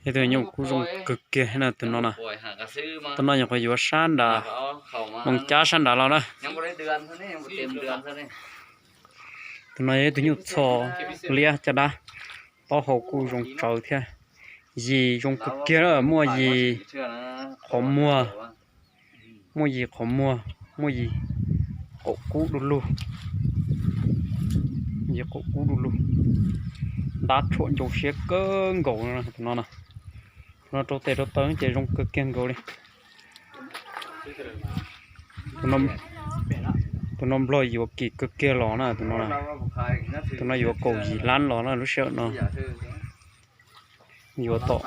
Ib tug nyuj kub zoo kawg kiag na tus no na. Tus no nyuam qhuav yuav sab nrad, moos cab sab nrad los na. Tus no yog ib tug nyuj txho liab caj dab, taub hau kuj zoo tsawv thiab. Yim zoo kawg kiag na, muaj yim qhov muag, muaj yim qhov muag, muaj yim qaum kub du lug, yim qaum kub du lug. Ntab tshuam ncoo siab kawg nkaus tus no na. Tus no rau tes rau taw ces zoo kawg kiag nkaus li. Tus no nplog yuav kim kawg kiag los na tus no. Tus no yuav kaum yim lab los na lub sij hawm no. Yuav tom,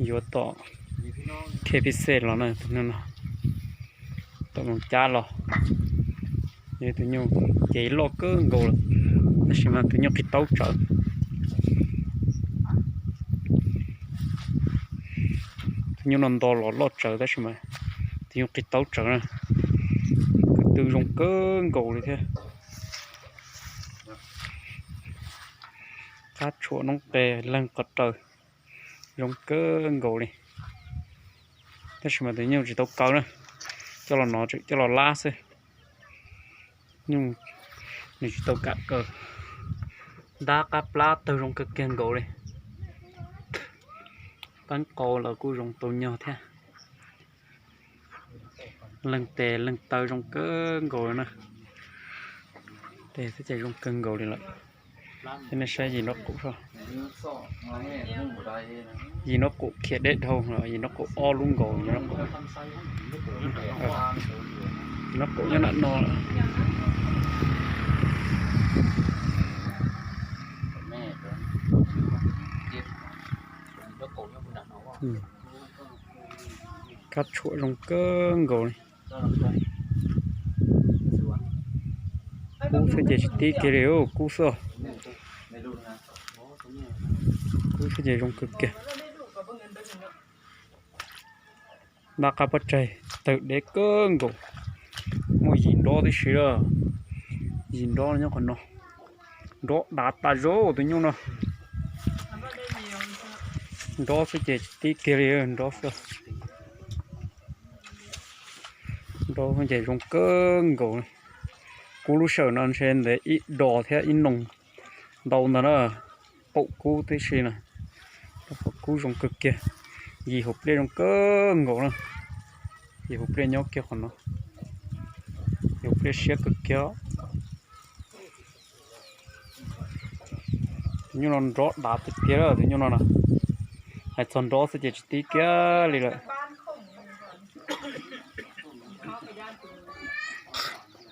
yuav tom K P C los na tus no, tom moos cab los. Yog tus nyuj cev loj kawg nkaus lawm, tab sis mas tus nyuj qis taub tsawv. Tus nyuj no nto los loj tsawv tab sis mas tus nyuj qis taub tsawv na. Ko tw zoo kawg nkaus li thiab. Qab tshuam noob qes leeg qhov raws, zoo kawg nkaus li. Tab sis mas tus nyuj tsis tau kaw na, coj los nov tseem coj los lab xwb. Nyuj nws tsis tau kam kaw. Ntab qab plab tawg zoo kawg kiag nkaus li. Peeb qau los kuj zoo tau nyog thiab. Leeg tes leeg taw zoo kawg nkaus li na. Tes xwb ces zoo kawg nkaus li lawm. Coj nej saib yim nraub qaum, yim nraub qaum khiav deb dhau, yim nraub qaum ob lub nkaus, yim nraub qaum nyob nram no. Kab tshuam zoo kawg nkaus li. Kub xwb ces tsis tib kiag li, kub xwb. Kub xwb ces zoo kawg kiag. Ntab qab pob tsaig tawg deb kawg nkaus. Muaj yim nrob tib si lawm. Yim nrob nyob qhov no. Nrob dav tas zog tus nyuj no. Nrob xwb ces tsis tib kiag li, nrob xwb. Nrob ces zoo kawg nkaus. Kub lub sij hawm no ntshe ntev ib dos thiab ib noog ntau ntag na. Qaum kub tib si na. Rau qhov kub zoo kawg kiag. Yim hauv pliaj zoo kawg nkaus na. Yim hauv pliaj nyob kiag qhov no. Yim hauv pliaj siab kawg kiag. Tus nyuj no nrob dav tiag tiag, tus nyuj no na. Hais txog nrob xwb ces tsis tib kiag li lawm.